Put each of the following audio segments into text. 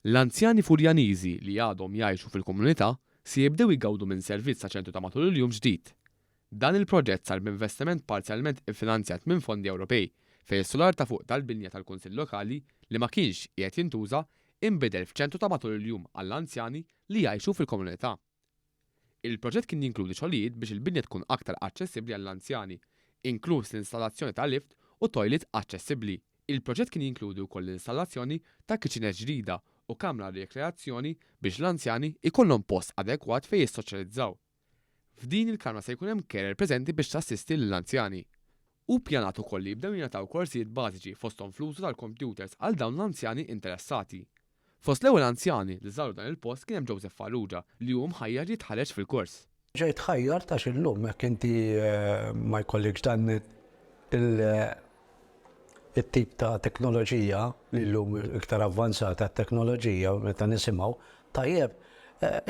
L-anzjani Furjaniżi li għadhom jgħixu fil-komunità se jibdew igawdu minn servizz ta' ċentru ta' matul il-jum ġdid. Dan il-proġett sar b'investiment parzjalment iffinanzjat minn fondi Ewropej, fejn is-sular ta' fuq tal-binja tal-Kunsill Lokali li ma kienx qiegħed jintuża inbidel f'ċentru ta' matul il-jum għall-anzjani li jgħixu fil-komunità. Il-proġett kien jinkludi xogħlijiet biex il-binja tkun aktar aċċessibbli għall-anzjani, inkluż l-installazzjoni ta' lift u toilet aċċessibbli. Il-proġett kien jinkludi wkoll l-installazzjoni ta' kitchenette ġdida u kamra għar-rikreazzjoni biex l-anzjani jkollhom post adekwat fejn jissoċjalizzaw. F'din il-kamra se jkun hemm carer preżenti biex tassisti lill-anzjani. Hu ppjanat ukoll li jibdew jingħataw korsijiet bażiċi fosthom fl-użu tal-kompjuters għal dawn l-anzjani interessati. Fost l-ewwel anzjani li żaru dan il-post kien hemm Joseph Farrugia li hu mħajjar jitħarreġ fil-kors. Ġejt ħajjart għax illum jekk inti ma jkollikx dan it-tip ta' teknoloġija li llum iktar avvanzata t-teknoloġija meta nisimgħu, tajjeb,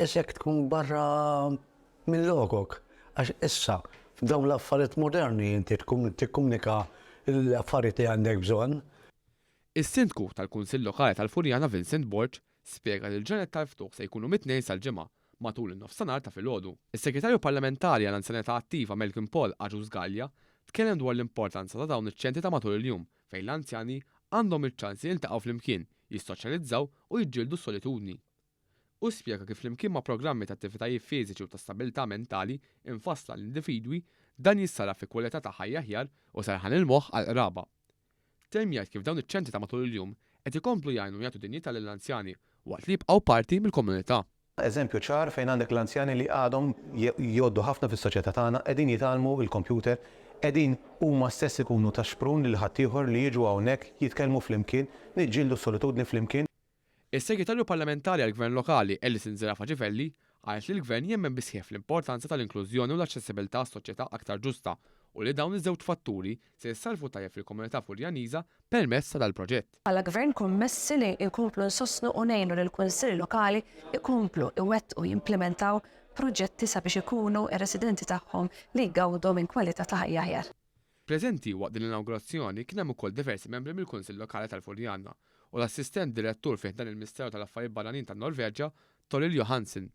isek tkun barra minn lokok għax issa f'dawn l-affarijiet moderni inti tkun tikkumnika l-affarijiet li għandek bżonn. Is-Sindku tal-Kunsill Lokali tal-Furjana Vincent Borg spjega li l-ġranet tal-ftuħ se jkunu mit-Tnejn sal-Ġimgħa matul in-nofstanhar ta' filgħodu. Is-Segretarju Parlamentari għall-Anzjanità Attiva Malcolm Paul Agius Galea tkellem dwar l-importanza ta' dawn iċ-ċentri ta' matul il-jum fejn l-anzjani għandhom iċ-ċans li jiltaqgħu flimkien, jissoċjalizzaw u jiġġieldu s-solitudni. Hu spjega kif flimkien ma' programmi ta' attivitajiet fiżiċi u ta' stabilità mentali mfassla għall-individwi, dan jissarraf fi kwalità ta' ħajja aħjar u serħan il-moħħ għall-qraba. Temm jgħid kif dawn iċ-ċentri ta' matul il-jum qed ikomplu jgħinu jagħtu dinjità lill-anzjani waqt li jibqgħu parti mill-komunità. Eżempju ċar fejn għandek l-anzjani li għadhom jgħoddu ħafna fis-soċjetà tagħna, qegħdin jitgħallmu l-kompjuter, qegħdin huma stess ikunu ta' xprun lil ħaddieħor li jiġu hawnhekk, jitkellmu flimkien, niġġieldu s-solitudni flimkien. Is-Segretarju Parlamentari għall-Gvern Lokali Alison Zerafa Cifelli qalet li l-Gvern jemmen bis-sħiħ fl-importanza tal-inklużjoni u l-aċċessibilità għas-soċjetà aktar ġusta u li dawn iż-żewġ fatturi se jissarrfu tajjeb fil-komunità Furjaniża permezz ta' dal-proġett. Bħala Gvern kommessi li nkomplu nsostnu u ngħinu lill-Kunsilli Lokali jkomplu jwettqu jimplimentaw proġetti sabiex ikunu r-residenti tagħhom li jgawdu minn kwalità ta' ħajja aħjar. Preżenti waqt din l-inawgurazzjoni kien hemm ukoll diversi membri mill-Kunsill Lokali tal-Furjana u l-Assistent Direttur fi ħdan il-Misteru tal-Affarijiet Barranin tan-Norveġja, Toril Johansen.